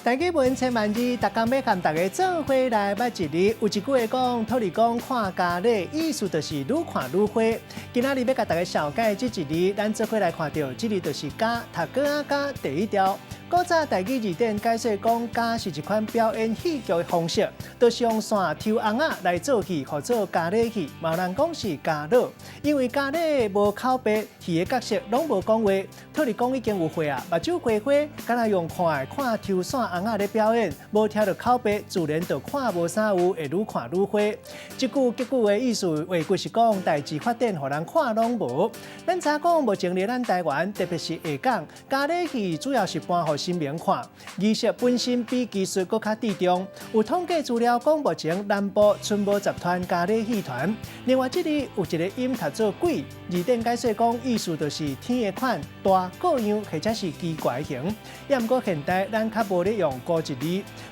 台語文千萬字，逐工欲佮大家做伙來捌一字。有一句話講，土地公看咖喱，意思就是愈看愈花。今仔日欲共大家紹介這一字，咱做伙來看著，這字就是咖，讀粿仔咖第一調。古早台語字典解說講，咖是一款表演戲劇的方式，就是用線抽尪仔來做戲，號做咖喱戲。嘛有人講是咖佬，因為咖喱無口白，戲的角色攏無講話。土地公已經有歲啊，目睭花花，敢若用看的看抽線尪仔咧表演，無聽著口白，自然就看無啥有，會愈看愈花。這句結句的意思，話句是講代誌發展，予人看攏無。咱知影講目前佇咱台灣，特別是下港，咖喱戲主要是搬予神明看，儀式本身比技術閣較注重。有統計資料講，目前南部賰無十團咖喱戲團。另外，這裡有一個音讀做鬼，字典解說講，意思就是天的款、大個樣或者是奇怪形。也毋過現代咱較無咧用古一字，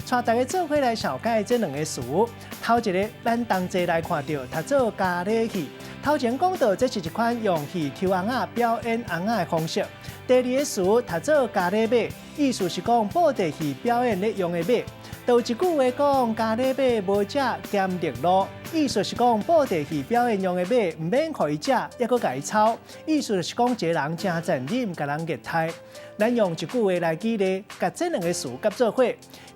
帶大家做伙來紹介這兩個詞。頭一个，咱同齊來看著讀做咖喱戲。頭前講到，這是一款用戲抽尪仔表演尪仔的方式。第二个詞讀做咖喱馬，意思是講布袋戲表演咧用的馬。有一句話講，咖喱馬無食兼力路，意思是講布袋戲表演用的馬毋免予伊食，猶閣共伊操。意思就是講一个人誠殘忍，共人虐待。咱用一句話來舉例，共這兩个詞合做伙。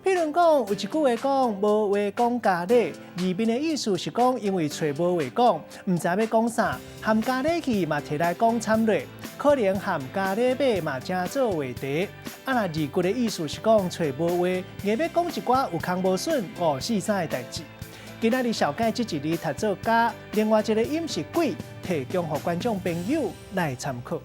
譬如講，有一句話講，無話講咖喱，字面的意思是講，因為揣無話講，毋知欲講啥，含咖喱戲嘛提來講慘咧，可能含咖喱馬嘛成做話題。啊，若字骨的意思是講揣無話，硬欲講一寡有空無筍五四三的代誌。今仔日紹介這一字讀做咖，另外一个音是鬼，提供予觀眾朋友來參考。